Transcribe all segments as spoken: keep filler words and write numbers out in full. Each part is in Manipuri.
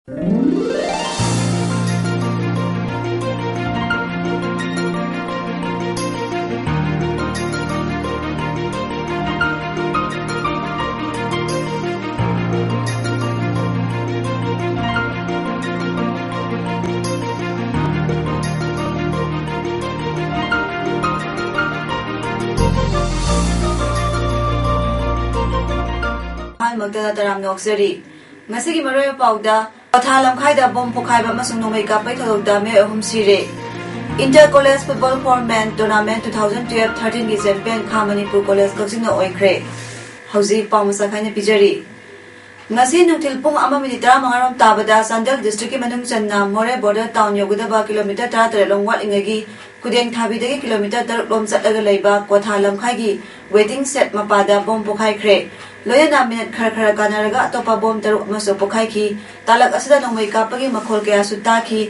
ꯑꯍꯥꯟꯕꯃꯛꯇꯗ ꯇꯔꯥꯝꯅ ꯑꯣꯛꯆꯔꯤ꯫ ꯉꯁꯤꯒꯤ ꯃꯔꯨꯑꯣꯏꯕ ꯄꯥꯎꯗ, ꯀ꯭ꯋꯥꯊꯥ ꯂꯝꯈꯥꯏꯗ ꯕꯣꯝ ꯄꯣꯈꯥꯏꯕ ꯑꯃꯁꯨꯡ ꯅꯣꯡꯃꯩ ꯀꯥꯞꯄꯩ ꯊꯧꯗꯣꯛꯇ ꯃꯤꯑꯣꯏ ꯑꯍꯨꯝ ꯁꯤꯔꯦ꯫ Inter College Football Four Men Tournament two thousand twelve thirteen ꯒꯤ champion ꯈꯥ ꯃꯅꯤꯄꯨꯔ college ꯀꯛꯆꯤꯡꯅ ꯑꯣꯏꯈ꯭ꯔꯦ꯫ ꯍꯧꯖꯤꯛ ꯄꯥꯎ ꯃꯁꯛ ꯈꯥꯏꯅ ꯄꯤꯖꯔꯤ꯫ ꯉꯁꯤ ꯅꯨꯡꯊꯤꯜ ꯄꯨꯡ ꯑꯃ ꯃꯤꯅꯤꯠ ꯇꯔꯥꯃꯉꯥ ꯔꯣꯝ ꯇꯥꯕꯗ ꯆꯥꯟꯗꯦꯜ district ꯀꯤ ꯃꯅꯨꯡ ꯆꯟꯅ ꯃꯣꯔꯦ border town ꯌꯧꯒꯗꯕ kilometre ꯇꯔꯥꯇꯔꯦꯠ ꯂꯣꯝ ꯋꯥꯠꯂꯤꯉꯩꯒꯤ ꯈꯨꯗꯦꯡ ꯊꯥꯕꯤꯗꯒꯤ kilometre ꯇꯔꯨꯛ ꯂꯣꯝ ꯆꯠꯂꯒ ꯂꯩꯕ ꯀ꯭ꯋꯥꯊꯥ ꯂꯝꯈꯥꯏꯒꯤ waiting shed ꯃꯄꯥꯗ ꯕꯣꯝ ꯄꯣꯈꯥꯏꯈ꯭ꯔꯦ꯫ ꯂꯣꯏꯅꯅ ꯃꯤꯅꯠ ꯈꯔ ꯈꯔ ꯀꯥꯟꯅꯔꯒ ꯑꯇꯣꯞꯄ ꯕꯣꯝ ꯇꯔꯨꯛ ꯑꯃꯁꯨ ꯄꯣꯈꯥꯏꯈꯤ꯫ ꯇꯥꯂꯛ ꯑꯁꯤꯗ ꯅꯣꯡꯃꯩ ꯀꯥꯞꯄꯒꯤ ꯃꯈꯣꯜ ꯀꯌꯥꯁꯨ ꯇꯥꯈꯤ꯫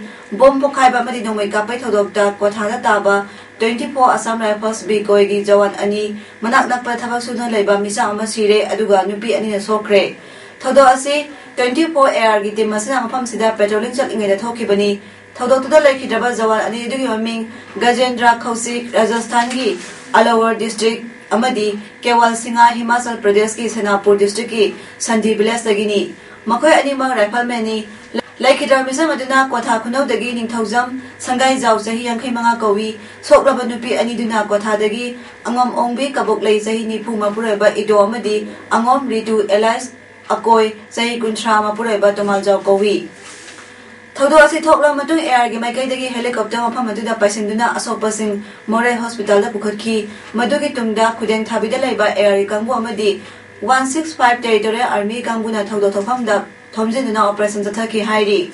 ꯕꯣꯝ ꯄꯣꯈꯥꯏꯕ ꯑꯃꯗꯤ ꯅꯣꯡꯃꯩ ꯀꯥꯞꯄꯒꯤ ꯊꯧꯗꯣꯛꯇ ꯀ꯭ꯋꯥꯊꯥꯗ ꯇꯥꯕ twenty four Assam Rifles ꯕꯤꯀꯣꯏꯒꯤ Jawan ꯑꯅꯤ, ꯃꯅꯥꯛ ꯅꯛꯄꯗ ꯊꯕꯛ ꯁꯨꯗꯨꯅ ꯂꯩꯕ ꯃꯤꯆꯝ ꯑꯃ ꯁꯤꯔꯦ, ꯑꯗꯨꯒ ꯅꯨꯄꯤ ꯑꯅꯤꯅ ꯁꯣꯛꯈ꯭ꯔꯦ꯫ ꯊꯧꯗꯣꯛ ꯑꯁꯤ twenty four AR ꯒꯤ team ꯑꯁꯤꯅ ꯃꯐꯝꯁꯤꯗ patrolling ꯆꯠꯂꯤꯉꯩꯗ ꯊꯣꯛꯈꯤꯕꯅꯤ꯫ ꯊꯧꯗꯣꯛꯇꯨꯗ ꯂꯩꯈꯤꯗ꯭ꯔꯕ ꯖꯋꯥꯟ ꯑꯅꯤ ꯑꯗꯨꯒꯤ ꯃꯃꯤꯡ ꯒꯖꯦꯟꯗ꯭ꯔ ꯈꯧꯁꯤꯛ, ꯔꯥꯖꯁꯊꯥꯟꯒꯤ ꯑꯂꯋꯔ district, ꯑꯃꯗꯤ ꯀꯦꯋꯥꯜ ꯁꯤꯡꯍ, ꯍꯤꯃꯥꯆꯜ ꯄ꯭ꯔꯗꯦꯁꯀꯤ ꯁꯦꯅꯥꯄꯨꯔ district ꯀꯤ ꯁꯟꯗꯤ village ꯇꯒꯤꯅꯤ꯫ ꯃꯈꯣꯏ ꯑꯅꯤꯃꯛ rifleman ꯅꯤ꯫ ꯂꯩꯈꯤꯗ꯭ꯔꯕ ꯃꯤꯁꯛ ꯑꯗꯨꯅ ꯀ꯭ꯋꯥꯊꯥ ꯈꯨꯅꯧꯗꯒꯤ ꯅꯤꯡꯊꯧꯖꯝ ꯁꯪꯒꯥꯏꯖꯥꯎ, ꯆꯍꯤ ꯌꯥꯡꯈꯩ ꯃꯉꯥ ꯀꯧꯏ꯫ ꯁꯣꯛꯂꯕ ꯅꯨꯄꯤ ꯑꯅꯤꯗꯨꯅ ꯀ꯭ꯋꯥꯊꯥꯗꯒꯤ ꯑꯉꯣꯝ ꯑꯣꯡꯕꯤ ꯀꯕꯣꯛꯂꯩ, ꯆꯍꯤ ꯅꯤꯐꯨ ꯃꯄꯨꯔꯣꯏꯕ ꯏꯗꯣ ꯑꯃꯗꯤ ꯑꯉꯣꯝ ꯔꯤꯇꯨ alias ꯑꯀꯣꯏ, ꯆꯍꯤ ꯀꯨꯟꯊ꯭ꯔꯥ ꯃꯄꯨꯔꯣꯏꯕ ꯇꯣꯃꯥꯜꯖꯥꯎ ꯀꯧꯏ꯫ ꯊꯧꯗꯣꯛ ꯑꯁꯤ ꯊꯣꯛꯂꯕ ꯃꯇꯨꯡ AR ꯒꯤ ꯃꯥꯏꯀꯩꯗꯒꯤ helicopter ꯃꯐꯝ ꯑꯗꯨꯗ ꯄꯥꯏꯁꯤꯟꯗꯨꯅ ꯑꯁꯣꯛꯄꯁꯤꯡ ꯃꯣꯔꯦ hospital ꯗ ꯄꯨꯈꯠꯈꯤ꯫ ꯃꯗꯨꯒꯤ ꯇꯨꯡꯗ ꯈꯨꯗꯦꯡ ꯊꯥꯕꯤꯗ ꯂꯩꯕ AR ꯒꯤ ꯀꯥꯡꯕꯨ ꯑꯃꯗꯤ one six five Territorial Army ꯀꯥꯡꯕꯨꯅ ꯊꯧꯗꯣꯛ ꯊꯣꯛꯐꯝꯗ ꯊꯣꯝꯖꯤꯟꯗꯨꯅ operation ꯆꯠꯊꯈꯤ ꯍꯥꯏꯔꯤ꯫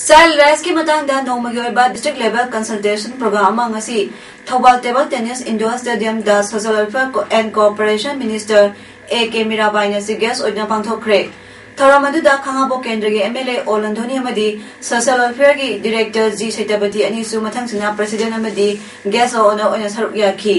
Child rights ꯀꯤ ꯃꯇꯥꯡꯗ ꯅꯣꯡꯃꯒꯤ ꯑꯣꯏꯕ district level consultation program ꯑꯃ ꯉꯁꯤ Thoubal table tennis indoor stadium the social welfare and cooperation minister A K ꯃꯤꯔꯥꯕꯥꯏꯅ chief guest ꯑꯣꯏꯗꯨꯅ ꯄꯥꯡꯊꯣꯛꯈ꯭ꯔꯦ꯫ ꯊꯧꯔꯝ ꯑꯗꯨꯗ ꯈꯥꯉꯕꯣꯛ ꯀꯦꯟꯗ꯭ꯔꯒꯤ MLA ꯑꯣ ꯂꯟꯊꯣꯏꯅꯤ ꯑꯃꯗꯤ social welfare ꯒꯤ director ꯖꯤ ꯁꯩꯇꯥꯄꯇꯤ ꯑꯅꯤꯁꯨ ꯃꯊꯪꯁꯤꯠꯅ president ꯑꯃꯗꯤ guest of honour ꯑꯣꯏꯅ ꯁꯔꯨꯛ ꯌꯥꯈꯤ꯫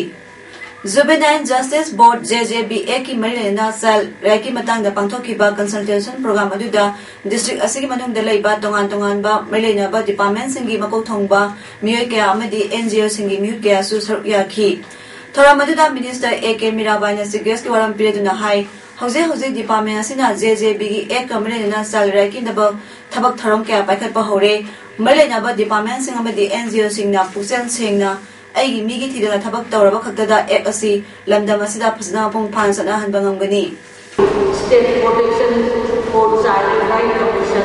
Juvenile Justice Board, J J B, Act ꯀꯤ ꯃꯔꯤ ꯂꯩꯅꯅ child right ꯀꯤ ꯃꯇꯥꯡꯗ ꯄꯥꯡꯊꯣꯛꯈꯤꯕ consultation program ꯑꯗꯨꯗ district ꯑꯁꯤꯒꯤ ꯃꯅꯨꯡꯗ ꯂꯩꯕ ꯇꯣꯉꯥꯟ ꯇꯣꯉꯥꯟꯕ ꯃꯔꯤ ꯂꯩꯅꯕ department ꯁꯤꯡꯒꯤ ꯃꯀꯣꯛ ꯊꯣꯡꯕ ꯃꯤꯑꯣꯏ ꯀꯌꯥ ꯑꯃꯗꯤ N G O ꯁꯤꯡꯒꯤ ꯃꯤꯍꯨꯠ ꯀꯌꯥꯁꯨ ꯁꯔꯨꯛ ꯌꯥꯈꯤ꯫ ꯊꯧꯔꯝ ꯑꯗꯨꯗ Minister A K ꯃꯤꯔꯥꯕꯥꯏꯅ Chief Guest ꯀꯤ ꯋꯥꯔꯣꯜ ꯄꯤꯔꯗꯨꯅ ꯍꯥꯏ, ꯍꯧꯖꯤꯛ ꯍꯧꯖꯤꯛ department ꯑꯁꯤꯅ J J B ꯒꯤ Act ꯀ ꯃꯔꯤ ꯂꯩꯅꯅ child right ꯀꯤꯗꯃꯛ ꯊꯕꯛ ꯊꯧꯔꯝ ꯀꯌꯥ ꯄꯥꯏꯈꯠꯄ ꯍꯧꯔꯦ꯫ ꯃꯔꯤ ꯂꯩꯅꯕ department ꯁꯤꯡ ꯑꯃꯗꯤ N G O ꯁꯤꯡꯅ ꯄꯨꯛꯆꯦꯜ ꯁꯦꯡꯅ ꯑꯩꯒꯤ ꯃꯤꯒꯤ ꯊꯤꯗꯅ ꯊꯕꯛ ꯇꯧꯔꯕ ꯈꯛꯇꯗ Act ꯑꯁꯤ ꯂꯝꯗꯝ ꯑꯁꯤꯗ ꯐꯖꯅ ꯃꯄꯨꯡ ꯐꯥꯅ ꯆꯠꯅꯍꯟꯕ ꯉꯝꯒꯅꯤ꯫ State Protection for Child Right Commission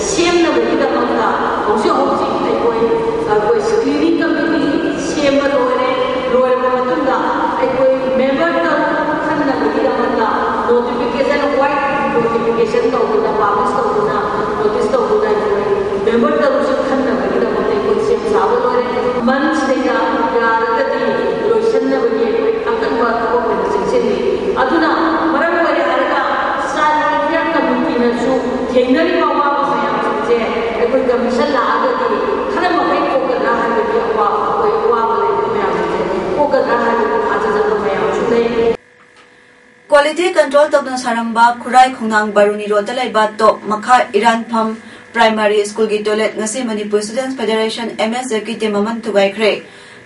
ꯁꯦꯝꯅꯕꯒꯤꯗꯃꯛꯇ ꯍꯧꯖꯤꯛ ꯍꯧꯖꯤꯛ ꯑꯩꯈꯣꯏ, ꯑꯩꯈꯣꯏ screening committee ꯁꯦꯝꯕ ꯂꯣꯏꯔꯦ꯫ ꯂꯣꯏꯔꯕ ꯃꯇꯨꯡꯗ ꯑꯩꯈꯣꯏ member ꯇꯔꯨꯛ ꯈꯟꯅꯕꯒꯤꯗꯃꯛꯇ notification, white notification ꯇꯧꯗꯨꯅ, publish ꯇꯧꯗꯨꯅ, notice ꯇꯧꯗꯨꯅ ꯑꯩꯈꯣꯏ member ꯇꯔꯨꯛꯁꯨ ꯈꯟꯅꯕꯒꯤꯗꯃꯛꯇ ꯑꯩꯈꯣꯏ ꯁꯦꯝ ꯁꯥꯕ ꯂꯣꯏꯔꯦ꯫ Month ꯁꯤꯗꯩꯗ ꯌꯥꯔꯒꯗꯤ ꯂꯣꯏꯁꯤꯟꯅꯕꯒꯤ ꯑꯩꯈꯣꯏ ꯑꯀꯟꯕ ꯊꯕꯛ ꯑꯣꯏꯅ ꯆꯦꯛꯁꯤꯜꯂꯤ꯫ ꯑꯗꯨꯅ ꯃꯔꯝ ꯑꯣꯏꯔꯦ ꯍꯥꯏꯔꯒ Child Welfare Committee ꯅꯁꯨ ꯊꯦꯡꯅꯔꯤꯕ ꯑꯋꯥꯕ ꯃꯌꯥꯝꯁꯤꯡꯁꯦ ꯑꯩꯈꯣꯏ commission ꯂꯥꯛꯑꯒꯗꯤ ꯈꯔ ꯃꯈꯩ ꯀꯣꯛꯀꯗ꯭ꯔꯥ ꯍꯥꯏꯕꯒꯤ ꯑꯋꯥ-, ꯑꯩꯈꯣꯏ ꯑꯋꯥꯕ ꯂꯩꯕ ꯃꯌꯥꯝꯁꯤꯡꯁꯦ ꯀꯣꯛꯀꯗ꯭ꯔꯥ ꯍꯥꯏꯕꯒꯤ ꯊꯥꯖꯖꯕ ꯃꯌꯥꯝꯁꯨ ꯂꯩ꯫ Quality control ꯇꯧꯗꯨꯅ ꯁꯥꯔꯝꯕ ꯈꯨꯔꯥꯏ ꯈꯣꯡꯅꯥꯡ ꯕꯥꯔꯨꯅꯤ ꯔꯣꯗꯇ ꯂꯩꯕ ꯇꯣꯞ ꯃꯈꯥ ꯏꯔꯥꯟꯐꯝ Primary School ꯒꯤ toilet ꯉꯁꯤ Manipur Students Federation, M S F ꯀꯤ team ꯑꯃꯅ ꯊꯨꯒꯥꯏꯈ꯭ꯔꯦ꯫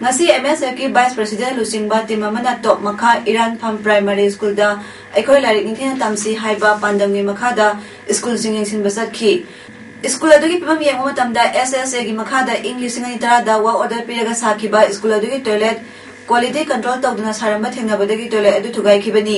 ꯉꯁꯤ M S F ꯀꯤ Vice President ꯂꯨꯆꯤꯡꯕ team ꯑꯃꯅ ꯇꯣꯞ ꯃꯈꯥ ꯏꯔꯥꯟꯐꯝ Primary School ꯗ ꯑꯩꯈꯣꯏ ꯂꯥꯏꯔꯤꯛ ꯅꯤꯡꯊꯤꯅ ꯇꯝꯁꯤ ꯍꯥꯏꯕ ꯄꯥꯟꯗꯝꯒꯤ ꯃꯈꯥꯗ school ꯁꯤꯡ ꯌꯦꯡꯁꯤꯟꯕ ꯆꯠꯈꯤ꯫ School ꯑꯗꯨꯒꯤ ꯐꯤꯕꯝ ꯌꯦꯡꯕ ꯃꯇꯝꯗ S S A ꯒꯤ ꯃꯈꯥꯗ ꯏꯪ ꯂꯤꯁꯤꯡ ꯑꯅꯤ ꯇꯔꯥꯗ work order ꯄꯤꯔꯒ ꯁꯥꯈꯤꯕ school ꯑꯗꯨꯒꯤ toilet quality control ꯇꯧꯗꯨꯅ ꯁꯥꯔꯝꯕ ꯊꯦꯡꯅꯕꯗꯒꯤ toilet ꯑꯗꯨ ꯊꯨꯒꯥꯏꯈꯤꯕꯅꯤ꯫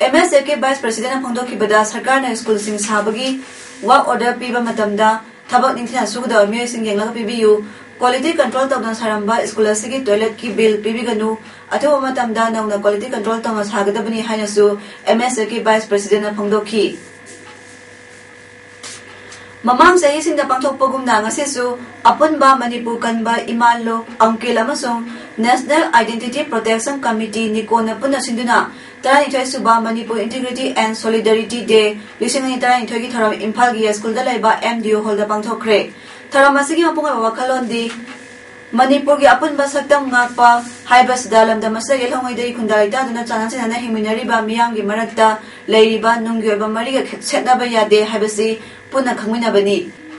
M S F ꯀꯤ Vice President ꯅ ꯐꯣꯡꯗꯣꯛꯈꯤꯕꯗ, ꯁꯔꯀꯥꯔꯅ school ꯁꯤꯡ ꯁꯥꯕꯒꯤ work order ꯄꯤꯕ ꯃꯇꯝꯗ ꯊꯕꯛ ꯅꯤꯡꯊꯤꯅ ꯁꯨꯒꯗꯕ ꯃꯤꯑꯣꯏꯁꯤꯡ ꯌꯦꯡꯂꯒ ꯄꯤꯕꯤꯌꯨ꯫ Quality control ꯇꯧꯗꯅ ꯁꯥꯔꯝꯕ school ꯑꯁꯤꯒꯤ toilet ꯀꯤ bill ꯄꯤꯕꯤꯒꯅꯨ꯫ ꯑꯊꯨꯕ ꯃꯇꯝꯗ ꯅꯧꯅ quality control ꯇꯧꯅ ꯁꯥꯒꯗꯕꯅꯤ ꯍꯥꯏꯅꯁꯨ M S F ꯀꯤ Vice President ꯅ ꯐꯣꯡꯗꯣꯛꯈꯤ꯫ ꯃꯃꯥꯡ ꯆꯍꯤꯁꯤꯡꯗ ꯄꯥꯡꯊꯣꯛꯄꯒꯨꯝꯅ ꯉꯁꯤꯁꯨ ꯑꯄꯨꯟꯕ ꯃꯅꯤꯄꯨꯔ ꯀꯟꯕ ꯏꯃꯥ ꯂꯣ, ꯑꯪꯀꯤꯜ ꯑꯃꯁꯨꯡ National Identity Protection Committee, ꯅꯤꯀꯣꯅ ꯄꯨꯟꯅ ꯁꯤꯟꯗꯨꯅ ꯇꯔꯥꯅꯤꯊꯣꯏ ꯁꯨꯕ Manipur Integrity and Solidarity Day ꯂꯤꯁꯤꯡ ꯑꯅꯤ ꯇꯔꯥꯅꯤꯊꯣꯏꯒꯤ ꯊꯧꯔꯝ ꯏꯝꯐꯥꯜꯒꯤ ꯌꯥꯏꯁ꯭ꯀꯨꯜꯗ ꯂꯩꯕ M D O hall ꯗ ꯄꯥꯡꯊꯣꯛꯈ꯭ꯔꯦ꯫ ꯊꯧꯔꯝ ꯑꯁꯤꯒꯤ ꯃꯄꯨꯡ ꯑꯣꯏꯕ ꯋꯥꯈꯜꯂꯣꯟꯗꯤ ꯃꯅꯤꯄꯨꯔꯒꯤ ꯑꯄꯨꯟꯕ ꯁꯛꯇꯝ ꯉꯥꯛꯄ ꯍꯥꯏꯕꯁꯤꯗ ꯂꯝꯗꯝ ꯑꯁꯤꯗ ꯌꯦꯜꯍꯧꯉꯩꯗꯒꯤ ꯈꯨꯟꯗꯥ ꯂꯩꯇꯥꯗꯨꯅ ꯆꯥꯟꯅ ꯆꯤꯟꯅꯅ ꯍꯤꯡꯃꯤꯟꯅꯔꯤꯕ ꯃꯤꯌꯥꯝꯒꯤ ꯃꯔꯛꯇ ꯂꯩꯔꯤꯕ ꯅꯨꯡꯒꯤ ꯑꯣꯏꯕ ꯃꯔꯤꯒ ꯁꯦꯠꯅꯕ ꯌꯥꯗꯦ ꯍꯥꯏꯕꯁꯤ ꯄꯨꯟꯅ ꯈꯪꯃꯤꯟꯅꯕꯅꯤ꯫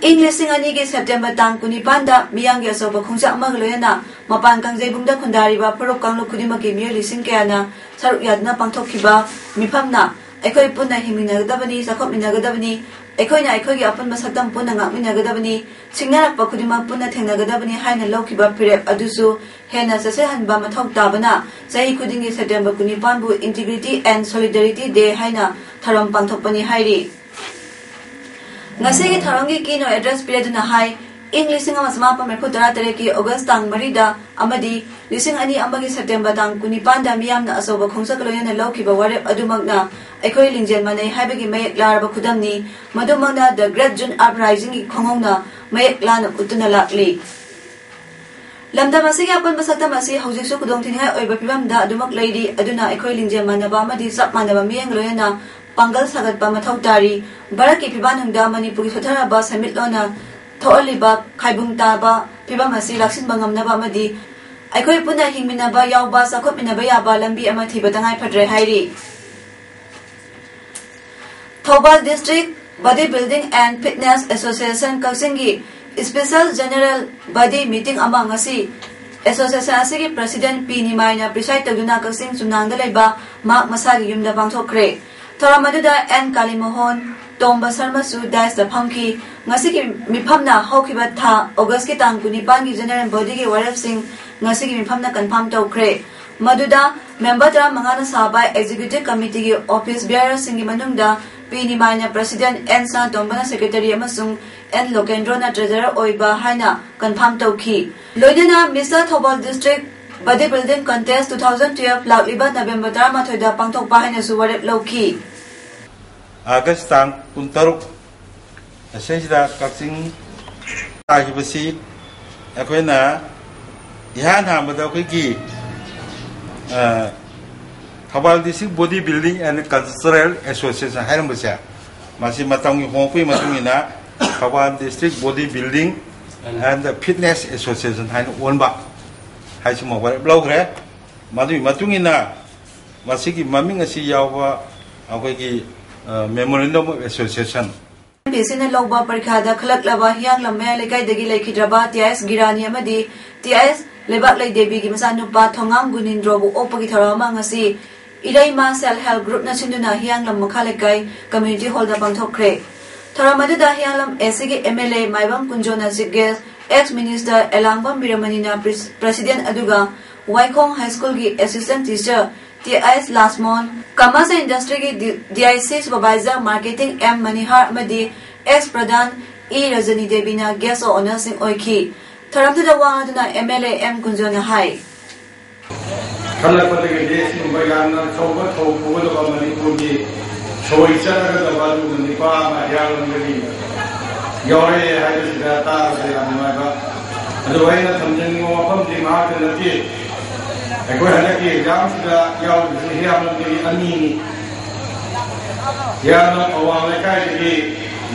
ꯏꯪ ꯂꯤꯁꯤꯡ ꯑꯅꯤꯒꯤ ꯁꯦꯞꯇꯦꯝꯕꯔ ꯇꯥꯡ ꯀꯨꯟꯅꯤꯄꯥꯟꯗ ꯃꯤꯌꯥꯝꯒꯤ ꯑꯆꯧꯕ ꯈꯣꯡꯆꯠ ꯑꯃꯒ ꯂꯣꯏꯅꯅ ꯃꯄꯥꯟ ꯀꯥꯡꯖꯩꯕꯨꯡꯗ ꯈꯨꯟꯗꯥꯔꯤꯕ ꯐꯨꯔꯨꯞ ꯀꯥꯡꯂꯨꯞ ꯈꯨꯗꯤꯡꯃꯛꯀꯤ ꯃꯤꯑꯣꯏ ꯂꯤꯁꯤꯡ ꯀꯌꯥꯅ ꯁꯔꯨꯛ ꯌꯥꯗꯨꯅ ꯄꯥꯡꯊꯣꯛꯈꯤꯕ ꯃꯤꯐꯝꯅ ꯑꯩꯈꯣꯏ ꯄꯨꯟꯅ ꯍꯤꯡꯃꯤꯟꯅꯒꯗꯕꯅꯤ, ꯆꯥꯎꯈꯠꯃꯤꯟꯅꯒꯗꯕꯅꯤ, ꯑꯩꯈꯣꯏꯅ ꯑꯩꯈꯣꯏꯒꯤ ꯑꯄꯨꯟꯕ ꯁꯛꯇꯝ ꯄꯨꯟꯅ ꯉꯥꯛꯃꯤꯟꯅꯒꯗꯕꯅꯤ, ꯁꯤꯡꯅꯔꯛꯄ ꯈꯨꯗꯤꯡꯃꯛ ꯄꯨꯟꯅ ꯊꯦꯡꯅꯒꯗꯕꯅꯤ ꯍꯥꯏꯅ ꯂꯧꯈꯤꯕ ꯐꯤꯔꯦꯞ ꯑꯗꯨꯁꯨ ꯍꯦꯟꯅ ꯆꯠꯁꯤꯟꯍꯟꯕ ꯃꯊꯧ ꯇꯥꯕꯅ ꯆꯍꯤ ꯈꯨꯗꯤꯡꯒꯤ September ꯀꯨꯟꯅꯤꯄꯥꯟꯕꯨ Integrity and Solidarity Day ꯍꯥꯏꯅ ꯊꯧꯔꯝ ꯄꯥꯡꯊꯣꯛꯄꯅꯤ ꯍꯥꯏꯔꯤ꯫ ꯉꯁꯤꯒꯤ ꯊꯧꯔꯝꯒꯤ keynote address ꯄꯤꯔꯗꯨꯅ ꯍꯥꯏ, ꯏꯪ ꯂꯤꯁꯤꯡ ꯑꯃ ꯆꯃꯥꯄꯟ ꯃꯔꯤꯐꯨ ꯇꯔꯥ ꯇꯔꯦꯠꯀꯤ ꯑꯣꯒꯁ ꯇꯥꯡ ꯃꯔꯤꯗ ꯑꯃꯗꯤ ꯂꯤꯁꯤꯡ ꯑꯅꯤ ꯑꯃꯒꯤ ꯁꯦꯞꯇꯦꯝꯕꯔ ꯇꯥꯡ ꯀꯨꯟꯅꯤꯄꯥꯟꯗ ꯃꯤꯌꯥꯝꯅ ꯑꯆꯧꯕ ꯈꯣꯡꯆꯠꯀ ꯂꯣꯏꯅꯅ ꯂꯧꯈꯤꯕ ꯋꯥꯔꯦꯞ ꯑꯗꯨꯃꯛꯅ ꯑꯩꯈꯣꯏ ꯂꯤꯡꯖꯦꯜ ꯃꯥꯟꯅꯩ ꯍꯥꯏꯕꯒꯤ ꯃꯌꯦꯛ ꯂꯥꯔꯕ ꯈꯨꯗꯝꯅꯤ꯫ ꯃꯗꯨꯃꯛꯅ The Great June Uprisingꯒꯤ ꯈꯣꯡꯍꯧꯅ ꯃꯌꯦꯛ ꯂꯥꯅ ꯎꯠꯇꯨꯅ ꯂꯥꯛꯂꯤ꯫ ꯂꯝꯗꯝ ꯑꯁꯤꯒꯤ ꯑꯄꯨꯟꯕ ꯁꯛꯇꯝ ꯑꯁꯤ ꯍꯧꯖꯤꯛꯁꯨ ꯈꯨꯗꯣꯡꯊꯤꯅꯤꯡꯉꯥꯏ ꯑꯣꯏꯕ ꯐꯤꯕꯝꯗ ꯑꯗꯨꯃꯛ ꯂꯩꯔꯤ꯫ ꯑꯗꯨꯅ ꯑꯩꯈꯣꯏ ꯂꯤꯡꯖꯦꯜ ꯃꯥꯟꯅꯕ ꯑꯃꯗꯤ ꯆꯞ ꯃꯥꯟꯅꯕ ꯃꯤꯠꯌꯦꯡꯒ ꯂꯣꯏꯅꯅ ꯄꯥꯡꯒꯜ ꯁꯥꯒꯠꯄ ꯃꯊꯧ ꯇꯥꯔꯤ꯫ ꯚꯥꯔꯠꯀꯤ ꯐꯤꯕꯥꯟꯅꯨꯡꯗ ꯃꯅꯤꯄꯨꯔꯒꯤ ꯁꯣꯠꯊꯔꯕ ꯁꯦꯟꯃꯤꯠꯂꯣꯟꯅ ꯊꯣꯛꯍꯜꯂꯤꯕ ꯈꯥꯏꯕꯨꯡ ꯇꯥꯕ ꯐꯤꯕꯝ ꯑꯁꯤ ꯂꯥꯛꯁꯤꯟꯕ ꯉꯝꯅꯕ ꯑꯃꯗꯤ ꯑꯩꯈꯣꯏ ꯄꯨꯟꯅ ꯍꯤꯡꯃꯤꯟꯅꯕ ꯌꯥꯎꯕ, ꯆꯥꯎꯈꯠꯃꯤꯟꯅꯕ ꯌꯥꯕ ꯂꯝꯕꯤ ꯑꯃ ꯊꯤꯕ ꯇꯉꯥꯏ ꯐꯗ꯭ꯔꯦ ꯍꯥꯏꯔꯤ꯫ Thoubal District Body Building and Fitness Association ꯀꯛꯆꯤꯡꯒꯤ Special General Body Meeting ꯑꯃ ꯉꯁꯤ Association ꯑꯁꯤꯒꯤ President ꯄꯤ ꯅꯤꯃꯥꯏꯅ preside ꯇꯧꯗꯨꯅ ꯀꯛꯆꯤꯡ ꯆꯨꯝꯅꯥꯡꯗ ꯂꯩꯕ ꯃꯍꯥꯛ ꯃꯁꯥꯒꯤ ꯌꯨꯝꯗ ꯄꯥꯡꯊꯣꯛꯈ꯭ꯔꯦ꯫ ꯊꯧꯔꯝ ꯑꯗꯨꯗ ꯑꯦꯟ ꯀꯥꯂꯤꯃꯣꯍꯟ, ꯇꯣꯝꯕ ꯁꯔꯃꯁꯨ dais ꯇ ꯐꯝꯈꯤ꯫ ꯉꯁꯤꯒꯤ ꯃꯤꯐꯝꯅ ꯍꯧꯈꯤꯕ ꯊꯥ ꯑꯣꯒꯁꯀꯤ ꯇꯥꯡ ꯀꯨꯟꯅꯤꯄꯥꯟꯒꯤ General Body ꯒꯤ ꯋꯥꯔꯦꯞꯁꯤꯡ ꯉꯁꯤꯒꯤ ꯃꯤꯐꯝꯅ confirm ꯇꯧꯈ꯭ꯔꯦ꯫ ꯃꯗꯨꯗ member ꯇꯔꯥꯃꯉꯥꯅ ꯁꯥꯕ Executive Committee ꯒꯤ office bearer ꯁꯤꯡꯒꯤ ꯃꯅꯨꯡꯗ ꯄꯤ ꯅꯤꯃꯥꯏꯅ President, ꯑꯦꯟ ꯁꯅꯥꯇꯣꯝꯕꯅ Secretary ꯑꯃꯁꯨꯡ ꯑꯦꯟ ꯂꯣꯀꯦꯟꯗ꯭ꯔꯣꯅ Treasurer ꯑꯣꯏꯕ ꯍꯥꯏꯅ confirm ꯇꯧꯈꯤ꯫ ꯂꯣꯏꯅꯅ Mister Thoubal District Body Building Contest two thousand twelve ꯂꯥꯛꯂꯤꯕ ꯅꯕꯦꯝꯕꯔ ꯇꯔꯥꯃꯥꯊꯣꯏꯗ ꯄꯥꯡꯊꯣꯛꯄ ꯍꯥꯏꯅꯁꯨ ꯋꯥꯔꯦꯞ ꯂꯧꯈꯤ꯫ ꯑꯥꯒꯁ ꯇꯥꯡ ꯀꯨꯟꯇꯔꯨꯛ ꯑꯁꯤꯁꯤꯗ ꯀꯛꯆꯤꯡ ꯇꯥꯈꯤꯕꯁꯤ ꯑꯩꯈꯣꯏꯅ ꯏꯍꯥꯟ ꯍꯥꯟꯕꯗ ꯑꯩꯈꯣꯏꯒꯤ, ꯑ, Thoubal District Body Building and Cultural Association ꯍꯥꯏꯔꯝꯕꯁꯦ, ꯃꯁꯤ ꯃꯇꯝꯒꯤ ꯍꯣꯡꯂꯛꯄꯒꯤ ꯃꯇꯨꯡ ꯏꯟꯅ Thoubal District Body Building and fitness association ꯍꯥꯏꯅ ꯑꯣꯟꯕ ꯍꯥꯏꯁꯤꯃ ꯋꯥꯔꯦꯞ ꯂꯧꯈ꯭ꯔꯦ꯫ ꯃꯗꯨꯒꯤ ꯃꯇꯨꯡ ꯏꯟꯅ ꯃꯁꯤꯒꯤ ꯃꯃꯤꯡ ꯑꯁꯤ ꯌꯥꯎꯕ ꯑꯩꯈꯣꯏꯒꯤ memorandum of association. M P S ꯁꯤꯅ ꯂꯧꯕ ꯄꯔꯤꯈꯥꯗ ꯈꯜꯂꯛꯂꯕ ꯍꯤꯌꯥꯡꯂꯝ ꯃꯌꯥꯏ ꯂꯩꯀꯥꯏꯗꯒꯤ ꯂꯩꯈꯤꯗ꯭ꯔꯕ ꯇꯤ ꯑꯥꯏ ꯑꯦꯁ ꯒꯤꯔꯥꯅꯤ ꯑꯃꯗꯤ ꯇꯤ ꯑꯥꯏ ꯑꯦꯁ ꯂꯩꯕꯥꯛꯂꯩ ꯗꯦꯕꯤꯒꯤ ꯃꯆꯥꯅꯨꯄꯥ ꯊꯣꯉꯥꯝ ꯒꯨꯅꯤꯟꯗ꯭ꯔꯣꯕꯨ ꯑꯣꯛꯄꯒꯤ ꯊꯧꯔꯝ ꯑꯃ ꯉꯁꯤ ꯏꯔꯩꯃ ꯁꯦꯜꯐ ꯍꯦꯜꯞ ꯒ꯭ꯔꯨꯞꯅ ꯁꯤꯟꯗꯨꯅ ꯍꯤꯌꯥꯡꯂꯝ ꯃꯈꯥ ꯂꯩꯀꯥꯏ ꯀꯝꯃ꯭ꯌꯨꯅꯤꯇꯤ ꯍꯣꯜꯗ ꯄꯥꯡꯊꯣꯛꯈ꯭ꯔꯦ꯫ ꯊꯧꯔꯝ ꯑꯗꯨꯗ ꯍꯤꯌꯥꯡꯂꯝ ꯑꯦ ꯁꯤꯒꯤ ꯑꯦꯝ ꯑꯦꯜ ꯑꯦ ꯃꯥꯏꯕꯝ ꯀꯨꯟꯖꯣꯅ chief guest, ex minister Elangbam ꯕꯤꯔꯃꯅꯤꯅ ꯄ꯭ꯔꯦꯁ-, ꯄ꯭ꯔꯦꯁꯤꯗꯦꯟꯠ ꯑꯗꯨꯒ ꯋꯥꯏꯈꯣꯡ ꯍꯥꯏ ꯁ꯭ꯀꯨꯜꯒꯤ assistant teacher T I S Lasmon, commerce and ꯏꯟꯗꯁꯇ꯭ꯔꯤꯒꯤ D-, D I C supervisor marketing M Manihar ꯑꯃꯗꯤ ꯑꯦꯛꯁ ꯄ꯭ꯔꯙꯥꯟ ꯏ ꯔꯖꯅꯤ ꯗꯦꯕꯤꯅ ꯒꯦꯁ ꯑꯣꯐ ꯑꯣꯅꯔꯁꯤꯡ ꯑꯣꯏꯈꯤ꯫ ꯊꯧꯔꯝꯗꯨꯗ ꯋꯥ ꯉꯥꯡꯗꯨꯅ M L A M Kunjo ꯍꯥꯏ꯫ ꯈꯜꯂꯛꯄꯗꯒꯤꯗꯤ ꯑꯁꯤꯒꯨꯝꯕ ꯌꯥꯝꯅ ꯑꯆꯧꯕ ꯊꯧ ꯄꯨꯒꯗꯕ ꯃꯅꯤꯄꯨꯔꯒꯤ ꯁꯣꯏ ꯆꯠꯅꯒꯗꯕ ꯑꯗꯨꯒꯨꯝꯕ ꯅꯤꯄꯥ ꯑꯃ ꯍꯤꯌꯥꯡꯂꯝꯗꯒꯤ ꯌꯥꯎꯔꯛꯑꯦ ꯍꯥꯏꯕꯁꯤꯗ ꯇꯥꯕꯗ ꯌꯥꯝ ꯅꯨꯡꯉꯥꯏꯕ꯫ ꯑꯗꯨꯒ ꯑꯩꯅ ꯊꯝꯖꯅꯤꯡꯕ ꯋꯥꯐꯝꯗꯤ ꯃꯍꯥꯛꯇ ꯅꯠꯇꯦ, ꯑꯩꯈꯣꯏ ꯍꯟꯗꯛꯀꯤ ꯑꯦꯛꯖꯥꯝꯁꯤꯗ ꯌꯥꯎꯔꯤꯕꯁꯤ ꯍꯤꯌꯥꯡꯂꯝꯗꯒꯤ ꯑꯅꯤꯅꯤ꯫ ꯍꯤꯌꯥꯡꯂꯝ ꯑꯋꯥꯡ ꯂꯩꯀꯥꯏꯗꯒꯤ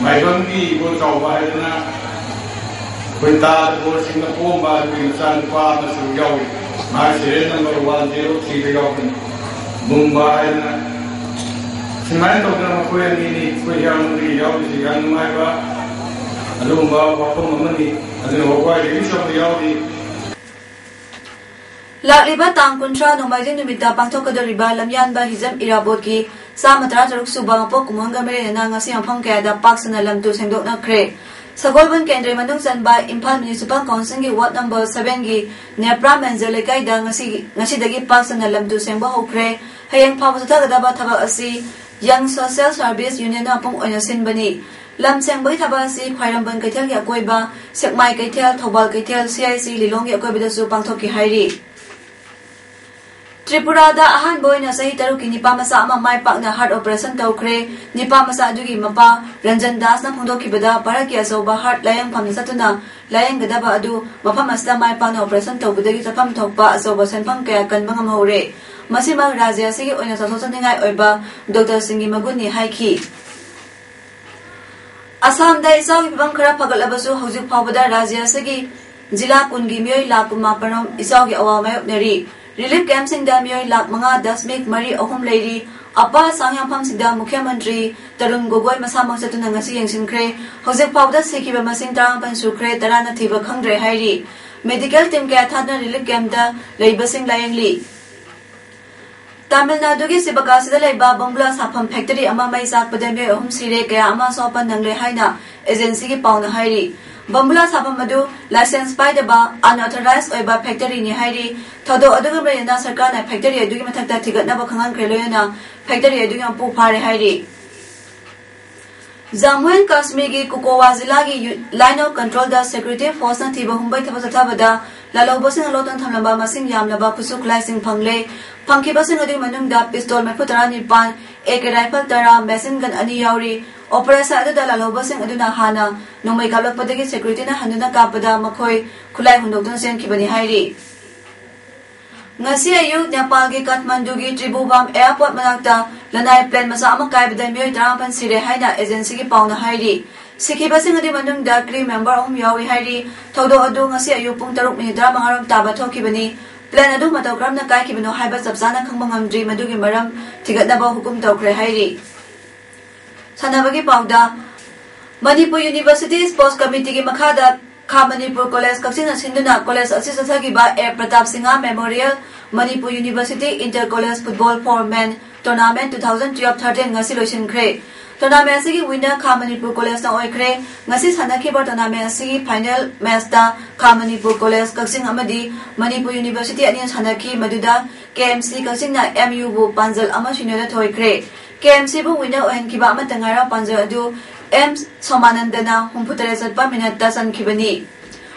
ꯃꯥꯏꯕꯝꯒꯤ ꯏꯕꯣ ꯆꯥꯎꯕ ꯍꯥꯏꯗꯅ ꯑꯩꯈꯣꯏ ꯇꯥ ꯕꯣꯔꯁꯤꯡꯅ ꯄꯣꯝꯕ ꯑꯗꯨꯒꯤ ꯃꯆꯥꯅꯨꯄꯥ ꯑꯃꯁꯨ ꯌꯥꯎꯏ꯫ ꯃꯍꯥꯛ serial number one zero three ꯗ ꯌꯥꯎꯕꯅꯤ꯫ ꯃꯨꯡꯕ ꯍꯥꯏꯗꯅ ꯁꯨꯃꯥꯏꯅ ꯇꯧꯗꯅ ꯃꯈꯣꯏ ꯑꯅꯤꯅꯤ ꯑꯩꯈꯣꯏ ꯍꯤꯌꯥꯡꯂꯝꯗꯒꯤ ꯌꯥꯎꯔꯤꯁꯤ꯫ ꯌꯥꯝ ꯅꯨꯡꯉꯥꯏꯕ ꯑꯗꯨꯒꯨꯝꯕ ꯋꯥꯐꯝ ꯑꯃꯅꯤ꯫ ꯑꯗꯨꯅ ꯋꯥꯕꯒꯥꯏꯗꯒꯤꯁꯨ ꯑꯃ ꯌꯥꯎꯔꯤ꯫ ꯂꯥꯛꯂꯤꯕ ꯇꯥꯡ ꯀꯨꯟꯊ꯭ꯔꯥ ꯅꯣꯡꯃꯥꯏꯖꯤꯡ ꯅꯨꯃꯤꯠꯇ ꯄꯥꯡꯊꯣꯛꯀꯗꯧꯔꯤꯕ ꯂꯝꯌꯥꯟꯕ ꯍꯤꯖꯝ ꯏꯔꯥꯕꯣꯠꯀꯤ ꯆꯥꯝꯃ ꯇꯔꯥ ꯇꯔꯨꯛ ꯁꯨꯕ ꯃꯄꯣꯛ ꯀꯨꯝꯑꯣꯟꯒ ꯃꯔꯤ ꯂꯩꯅꯅ ꯉꯁꯤ ꯃꯐꯝ ꯀꯌꯥꯗ ꯄꯥꯛ ꯁꯟꯅ ꯂꯝ ꯇꯨ ꯁꯦꯡꯗꯣꯛꯅꯈ꯭ꯔꯦ꯫ ꯁꯒꯣꯜꯕꯟ ꯀꯦꯟꯗ꯭ꯔꯒꯤ ꯃꯅꯨꯡ ꯆꯟꯕ ꯏꯝꯐꯥꯜ ꯃ꯭ꯌꯨꯅꯤꯁꯤꯄꯥꯜ ꯀꯥꯎꯟꯁꯤꯜꯒꯤ ꯋꯥꯔꯗ ꯅꯝꯕꯔ seven ꯒꯤ ꯅꯦꯄ꯭ꯔꯥ ꯃꯦꯟꯖꯔ ꯂꯩꯀꯥꯏꯗ ꯉꯁꯤ, ꯉꯁꯤꯗꯒꯤ ꯄꯥꯛ ꯁꯟꯅ ꯂꯝ ꯇꯨ ꯁꯦꯡꯕ ꯍꯧꯈ꯭ꯔꯦ꯫ ꯍꯌꯦꯡ ꯐꯥꯎꯕ ꯆꯠꯊꯒꯗꯕ ꯊꯕꯛ ꯑꯁꯤ Young Social Service Union ꯅ ꯃꯄꯨꯡ ꯑꯣꯏꯅ ꯁꯤꯟꯕꯅꯤ꯫ ꯂꯝ ꯁꯦꯡꯕꯒꯤ ꯊꯕꯛ ꯑꯁꯤ ꯈ꯭ꯋꯥꯏꯔꯝꯕꯟ ꯀꯩꯊꯦꯜꯒꯤ ꯑꯀꯣꯏꯕ, ꯁꯦꯛꯃꯥꯏ ꯀꯩꯊꯦꯜ, ꯊꯧꯕꯥꯜ ꯀꯩꯊꯦꯜ, ꯁꯤ ꯑꯥꯏ ꯁꯤ ꯂꯤꯂꯣꯡꯒꯤ ꯑꯀꯣꯏꯕꯗꯁꯨ ꯄꯥꯡꯊꯣꯛꯈꯤ ꯍꯥꯏꯔꯤ꯫ ꯇ꯭ꯔꯤꯄꯨꯔꯥꯗ ꯑꯍꯥꯟꯕ ꯑꯣꯏꯅ ꯆꯍꯤ ꯇꯔꯨꯛꯀꯤ ꯅꯤꯄꯥ ꯃꯆꯥ ꯑꯃ ꯃꯥꯏ ꯄꯥꯛꯅ heart operation ꯇꯧꯈ꯭ꯔꯦ꯫ ꯅꯤꯄꯥ ꯃꯆꯥ ꯑꯗꯨꯒꯤ ꯃꯄꯥ ꯔꯟꯖꯟ ꯗꯥꯁꯅ ꯐꯣꯡꯗꯣꯛꯈꯤꯕꯗ ꯚꯥꯔꯠꯀꯤ ꯑꯆꯧꯕ heart ꯂꯥꯌꯦꯡꯐꯝꯗ ꯆꯠꯇꯨꯅ ꯂꯥꯌꯦꯡꯒꯗꯕ ꯑꯗꯨ ꯃꯐꯝ ꯑꯁꯤꯗ ꯃꯥꯏ ꯄꯥꯛꯅ operation ꯇꯧꯕꯗꯒꯤ ꯆꯠꯐꯝ ꯊꯣꯛꯄ ꯑꯆꯧꯕ ꯁꯦꯟꯐꯝ ꯀꯌꯥ ꯀꯟꯕ ꯉꯝꯍꯧꯔꯦ꯫ ꯃꯁꯤꯃꯛ ꯔꯥꯖ꯭ꯌ ꯑꯁꯤꯒꯤ ꯑꯣꯏꯅ ꯆꯥꯎꯊꯣꯛꯆꯅꯤꯡꯉꯥꯏ ꯑꯣꯏꯕ ꯗꯣꯛꯇꯔꯁꯤꯡꯒꯤ ꯃꯒꯨꯟꯅꯤ ꯍꯥꯏꯈꯤ꯫ ꯑꯁꯥꯝꯗ ꯏꯆꯥꯎꯒꯤ ꯐꯤꯕꯝ ꯈꯔ ꯐꯒꯠꯂꯕꯁꯨ ꯍꯧꯖꯤꯛ ꯐꯥꯎꯕꯗ ꯔꯥꯖ꯭ꯌ ꯑꯁꯤꯒꯤ ꯖꯤꯂꯥ ꯀꯨꯟꯒꯤ ꯃꯤꯑꯣꯏ ꯂꯥꯈ ꯀꯨꯟꯃꯥꯄꯟ ꯔꯣꯝ ꯏꯆꯥꯎꯒꯤ ꯑꯋꯥ ꯃꯥꯌꯣꯛꯅꯔꯤ꯫ ꯔꯤꯂꯤꯐ ꯀꯦꯝꯞꯁꯤꯡꯗ ꯃꯤꯑꯣꯏ ꯂꯥꯈ ꯃꯉꯥ ꯗꯁꯃꯤꯛ ꯃꯔꯤ ꯑꯍꯨꯝ ꯂꯩꯔꯤ꯫ ꯑꯄꯥ ꯑꯁꯥꯝ ꯌꯥꯝꯐꯝꯁꯤꯡꯗ ꯃꯨꯈ꯭ꯌ ꯃꯟꯇ꯭ꯔꯤ ꯇꯔꯨꯟ ꯒꯣꯒꯣꯏ ꯃꯁꯥꯃꯛ ꯆꯠꯇꯨꯅ ꯉꯁꯤ ꯌꯦꯡꯁꯤꯟꯈ꯭ꯔꯦ꯫ ꯍꯧꯖꯤꯛ ꯐꯥꯎꯕꯗ ꯁꯤꯈꯤꯕ ꯃꯁꯤꯡ ꯇꯔꯥꯃꯥꯄꯟ ꯁꯨꯈ꯭ꯔꯦ, ꯇꯔꯥꯅ ꯊꯤꯕ ꯈꯪꯗ꯭ꯔꯦ ꯍꯥꯏꯔꯤ꯫ ꯃꯦꯗꯤꯀꯦꯜ ꯇꯤꯝ ꯀꯌꯥ ꯊꯥꯗꯨꯅ ꯔꯤꯂꯤꯐ ꯀꯦꯝꯞꯇ ꯂꯩꯕꯁꯤꯡ ꯂꯥꯌꯦꯡꯂꯤ꯫ ꯇꯥꯃꯤꯜ ꯅꯥꯗꯨꯒꯤ ꯁꯤꯕꯀꯥꯁꯤꯗ ꯂꯩꯕ ꯕꯝꯕꯨꯂꯥ ꯁꯥꯐꯝ ꯐꯦꯛꯇꯔꯤ ꯑꯃ ꯃꯩ ꯆꯥꯛꯄꯗ ꯃꯤꯑꯣꯏ ꯑꯍꯨꯝ ꯁꯤꯔꯦ, ꯀꯌꯥ ꯑꯃ ꯑꯁꯣꯛ ꯑꯄꯟ ꯅꯪꯂꯦ ꯍꯥꯏꯅ ꯑꯦꯖꯦꯟꯁꯤꯒꯤ ꯄꯥꯎꯅ ꯍꯥꯏꯔꯤ꯫ ꯕꯝꯕꯨꯂꯥ ꯁꯥꯐꯝ ꯑꯗꯨ ꯂꯥꯏꯁꯦꯟꯁ ꯄꯥꯏꯗꯕ, ꯑꯟꯑꯣꯊꯣꯔꯥꯏꯖ ꯑꯣꯏꯕ ꯐꯦꯛꯇꯔꯤꯅꯤ ꯍꯥꯏꯔꯤ꯫ ꯊꯧꯗꯣꯛ ꯑꯗꯨꯒ ꯃꯔꯤ ꯂꯩꯅꯅ ꯁꯔꯀꯥꯔꯅ ꯐꯦꯛꯇꯔꯤ ꯑꯗꯨꯒꯤ ꯃꯊꯛꯇ ꯊꯤꯒꯠꯅꯕ ꯈꯪꯍꯟꯈ꯭ꯔꯦ, ꯂꯣꯏꯅꯅ ꯐꯦꯛꯇꯔꯤ ꯑꯗꯨꯒꯤ ꯃꯄꯨ ꯐꯥꯔꯦ ꯍꯥꯏꯔꯤ꯫ ꯖꯝꯃꯨ ꯑꯦꯟ ꯀꯥꯁꯃꯤꯔꯒꯤ ꯀꯨꯀꯣꯋꯥ ꯖꯤꯂꯥꯒꯤ ꯌꯨ-, ꯂꯥꯏꯟ ꯑꯣꯐ ꯀꯟꯇ꯭ꯔꯣꯜꯗ ꯁꯦꯀ꯭ꯌꯨꯔꯤꯇꯤ ꯐꯣꯔꯁꯅ ꯊꯤꯕ ꯍꯨꯝꯕꯒꯤ ꯊꯕꯛ ꯆꯠꯊꯕꯗ ꯂꯥꯜꯍꯧꯕꯁꯤꯡꯅ ꯂꯣꯠꯇꯨꯅ ꯊꯝꯂꯝꯕ ꯃꯁꯤꯡ ꯌꯥꯝꯂꯕ ꯈꯨꯠꯁꯨ ꯈꯨꯠꯂꯥꯏꯁꯤꯡ ꯐꯪꯂꯦ꯫ ꯐꯪꯈꯤꯕꯁꯤꯡ ꯑꯗꯨꯒꯤ ꯃꯅꯨꯡꯗ ꯄꯤꯁꯇꯣꯜ ꯃꯔꯤꯐꯨ ꯇꯔꯥ ꯅꯤꯄꯥꯟ, ꯑꯦ ꯀꯦ ꯔꯥꯏꯐꯜ ꯇꯔꯥ, ꯃꯦꯁꯤꯟ ꯒꯟ ꯑꯅꯤ ꯌꯥꯎꯔꯤ꯫ ꯑꯣꯄꯔꯦꯁꯟ ꯑꯗꯨꯗ ꯂꯥꯜꯍꯧꯕꯁꯤꯡ ꯑꯗꯨꯅ ꯍꯥꯟꯅ ꯅꯣꯡꯃꯩ ꯀꯥꯞꯂꯛꯄꯗꯒꯤ ꯁꯦꯀ꯭ꯌꯨꯔꯤꯇꯤꯅ ꯍꯟꯗꯨꯅ ꯀꯥꯞꯄꯗ ꯃꯈꯣꯏ ꯈꯨꯠꯂꯥꯏ ꯍꯨꯟꯗꯣꯛꯇꯨꯅ ꯆꯦꯟꯈꯤꯕꯅꯤ ꯍꯥꯏꯔꯤ꯫ ꯉꯁꯤ ꯑꯌꯨꯛ ꯅꯦꯄꯥꯜꯒꯤ ꯀꯥꯊꯃꯟꯗꯨꯒꯤ ꯇ꯭ꯔꯤꯕꯨꯕꯥꯝ ꯑꯦꯌꯔꯄꯣꯔꯠ ꯃꯅꯥꯛꯇ ꯂꯅꯥꯏ ꯄ꯭ꯂꯦꯟ ꯃꯆꯥ ꯑꯃ ꯀꯥꯏꯕꯗ ꯃꯤꯑꯣꯏ ꯇꯔꯥꯃꯥꯄꯟ ꯁꯤꯔꯦ ꯍꯥꯏꯅ ꯑꯦꯖꯦꯟꯁꯤꯒꯤ ꯄꯥꯎꯅ ꯍꯥꯏꯔꯤ꯫ ꯁꯤꯈꯤꯕꯁꯤꯡ ꯑꯗꯨꯒꯤ ꯃꯅꯨꯡꯗ ꯀ꯭ꯔꯤꯎ ꯃꯦꯝꯕꯔ ꯑꯍꯨꯝ ꯌꯥꯎꯏ ꯍꯥꯏꯔꯤ꯫ ꯊꯧꯗꯣꯛ ꯑꯗꯨ ꯉꯁꯤ ꯑꯌꯨꯛ ꯄꯨꯡ ꯇꯔꯨꯛ ꯃꯤꯅꯤꯠ ꯇꯔꯥꯃꯉꯥ ꯔꯣꯝ ꯇꯥꯕ ꯊꯣꯛꯈꯤꯕꯅꯤ꯫ ꯄ꯭ꯂꯦꯟ ꯑꯗꯨ ꯃꯇꯧ ꯀꯔꯝꯅ ꯀꯥꯏꯈꯤꯕꯅꯣ ꯍꯥꯏꯕ ꯆꯞ ꯆꯥꯅ ꯈꯪꯕ ꯉꯝꯗ꯭ꯔꯤ꯫ ꯃꯗꯨꯒꯤ ꯃꯔꯝ ꯊꯤꯒꯠꯅꯕ ꯍꯨꯀꯨꯝ ꯇꯧꯈ꯭ꯔꯦ ꯍꯥꯏꯔꯤ꯫ ꯁꯥꯟꯅꯕꯒꯤ ꯄꯥꯎꯗ, ꯃꯅꯤꯄꯨꯔ ꯌꯨꯅꯤꯚꯔꯁꯤꯇꯤ ꯁ꯭ꯄꯣꯔꯠꯁ ꯀꯃꯤꯇꯤꯒꯤ ꯃꯈꯥꯗ ꯈꯥ ꯃꯅꯤꯄꯨꯔ ꯀꯣꯂꯦꯖ ꯀꯛꯆꯤꯡꯅ ꯁꯤꯟꯗꯨꯅ ꯀꯣꯂꯦꯖ ꯑꯁꯤ ꯆꯠꯊꯈꯤꯕ A Pratap Singh memorial Manipur university inter college football for men tournament two thousand twelve thirteen ꯉꯁꯤ ꯂꯣꯏꯁꯤꯟꯈ꯭ꯔꯦ꯫ ꯇꯣꯔꯅꯥꯃꯦꯟ ꯑꯁꯤꯒꯤ ꯋꯤꯟꯅꯔ ꯈꯥ ꯃꯅꯤꯄꯨꯔ ꯀꯣꯂꯦꯖꯅ ꯑꯣꯏꯈ꯭ꯔꯦ꯫ ꯉꯁꯤ ꯁꯥꯟꯅꯈꯤꯕ ꯇꯣꯔꯅꯥꯃꯦꯟ ꯑꯁꯤꯒꯤ ꯐꯥꯏꯅꯦꯜ ꯃꯦꯆꯇ ꯈꯥ ꯃꯅꯤꯄꯨꯔ ꯀꯣꯂꯦꯖ ꯀꯛꯆꯤꯡ ꯑꯃꯗꯤ ꯃꯅꯤꯄꯨꯔ ꯌꯨꯅꯤꯚꯔꯁꯤꯇꯤ ꯑꯅꯤꯅ ꯁꯥꯟꯅꯈꯤ꯫ ꯃꯗꯨꯗ ꯀꯦ ꯑꯦꯝ ꯁꯤ ꯀꯛꯆꯤꯡꯅ ꯑꯦꯝ ꯌꯨꯕꯨ ꯄꯥꯟꯖꯜ ꯑꯃ ꯁꯤꯅꯣꯗ ꯊꯣꯏꯈ꯭ꯔꯦ꯫ ꯀꯦ ꯑꯦꯝ ꯁꯤꯕꯨ ꯋꯤꯟꯅꯔ ꯑꯣꯏꯍꯟꯈꯤꯕ ꯑꯃꯠꯇ ꯉꯥꯏꯔꯕ ꯄꯥꯟꯖꯜ ꯑꯗꯨ ꯑꯦꯝ ꯁꯣꯃꯥꯅꯟꯗꯅ ꯍꯨꯝꯐꯨꯇꯔꯦꯠ ꯆꯠꯄ ꯃꯤꯅꯠꯇ ꯆꯟꯈꯤꯕꯅꯤ꯫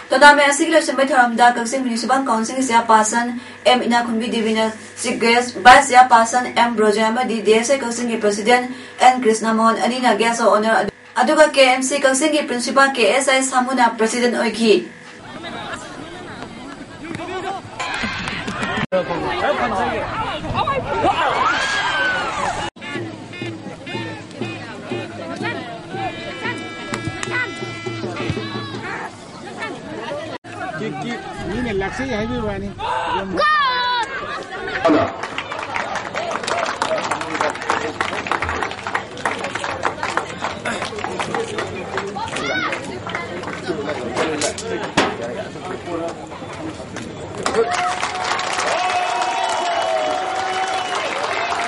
ꯇꯣꯔꯅꯥꯃꯦꯟ ꯑꯁꯤꯒꯤ ꯂꯣꯏꯁꯤꯟꯕꯒꯤ ꯊꯧꯔꯝꯗ ꯀꯛꯆꯤꯡ ꯃ꯭ꯌꯨꯅꯤꯁꯤꯄꯥꯜ ꯀꯥꯎꯟꯁꯤꯜꯒꯤ ꯆꯤꯌꯥꯔꯄꯥꯔꯁꯟ ꯑꯦꯝ ꯏꯅꯥꯈꯨꯟꯕꯤ ꯗꯦꯕꯤꯅ chief guest, vice chairperson M Broje ꯑꯃꯗꯤ ꯗꯤ ꯑꯦꯁ ꯑꯦ ꯀꯛꯆꯤꯡꯒꯤ ꯄ꯭ꯔꯁꯤꯗꯦꯟ ꯑꯦꯟ ꯀ꯭ꯔꯤꯁꯅꯃꯣꯍꯟ ꯑꯅꯤꯅ ꯒꯦꯁ ꯑꯣꯐ ꯑꯣꯅꯔ ꯑꯗꯨ, ꯑꯗꯨꯒ ꯀꯦ ꯑꯦꯝ ꯁꯤ ꯀꯛꯆꯤꯡꯒꯤ ꯄ꯭ꯔꯤꯟꯁꯤꯄꯥꯜ ꯀꯦ ꯑꯦꯁ ꯑꯥꯏ ꯁꯥꯃꯨꯅ ꯄ꯭ꯔꯁꯤꯗꯦꯟ ꯑꯣꯏꯈꯤ꯫ ꯉꯁꯤ ꯍꯥꯏꯕꯤꯕ ꯋꯥꯅꯤ꯫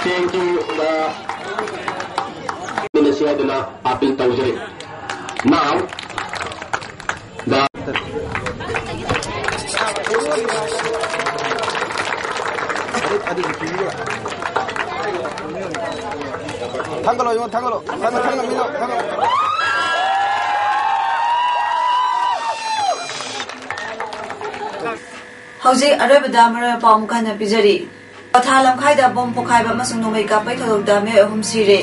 Thank you, the Minister ꯑꯗꯨꯅ appeal ꯇꯧꯖꯔꯤ꯫ Now, the ꯊꯥꯡꯒꯠꯂꯣ, ꯏꯉꯣ, ꯊꯥꯡꯒꯠꯂꯣ꯫ ꯊꯥꯡꯒꯠ-, ꯊꯥꯡꯒꯠ-, ꯃꯤꯅꯣ, ꯊꯥꯡꯒꯠꯂꯣ꯫ ꯍꯧꯖꯤꯛ ꯑꯔꯣꯏꯕꯗ ꯃꯔꯨꯑꯣꯏꯕ ꯄꯥꯎ ꯑꯃꯨꯛ ꯍꯟꯅ ꯄꯤꯖꯔꯤ꯫ ꯀ꯭ꯋꯥꯊꯥ ꯂꯝꯈꯥꯏꯗ ꯕꯣꯝ ꯄꯣꯈꯥꯏꯕ ꯑꯃꯁꯨꯡ ꯅꯣꯡꯃꯩ ꯀꯥꯞꯄꯒꯤ ꯊꯧꯗꯣꯛꯇ ꯃꯤꯑꯣꯏ ꯑꯍꯨꯝ ꯁꯤꯔꯦ꯫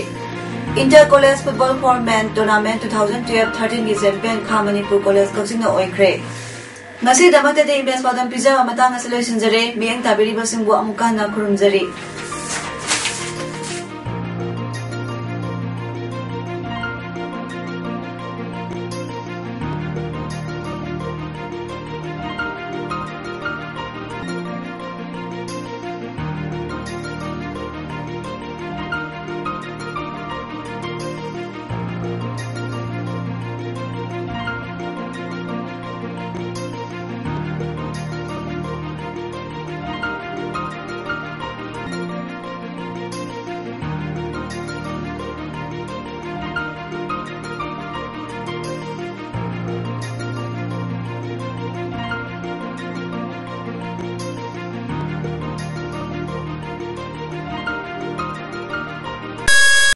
Inter College Football For Men Tournament two thousand twelve thirteen ꯒꯤ champion ꯈꯥ ꯃꯅꯤꯄꯨꯔ ꯀꯣꯂꯦꯖ ꯀꯛꯆꯤꯡꯅ ꯑꯣꯏꯈ꯭ꯔꯦ꯫ ꯉꯁꯤꯗꯃꯛꯇꯗꯤ ꯏꯃꯦꯖ ꯄꯥꯎꯗꯝ ꯄꯤꯖꯕ ꯃꯇꯥꯡ ꯑꯁꯤ ꯂꯣꯏꯁꯤꯟꯖꯔꯦ꯫ ꯃꯤꯠꯌꯦꯡ ꯇꯥꯕꯤꯔꯤꯕꯁꯤꯡꯕꯨ ꯑꯃꯨꯛꯀ ꯍꯟꯅ ꯈꯨꯔꯨꯝꯖꯔꯤ꯫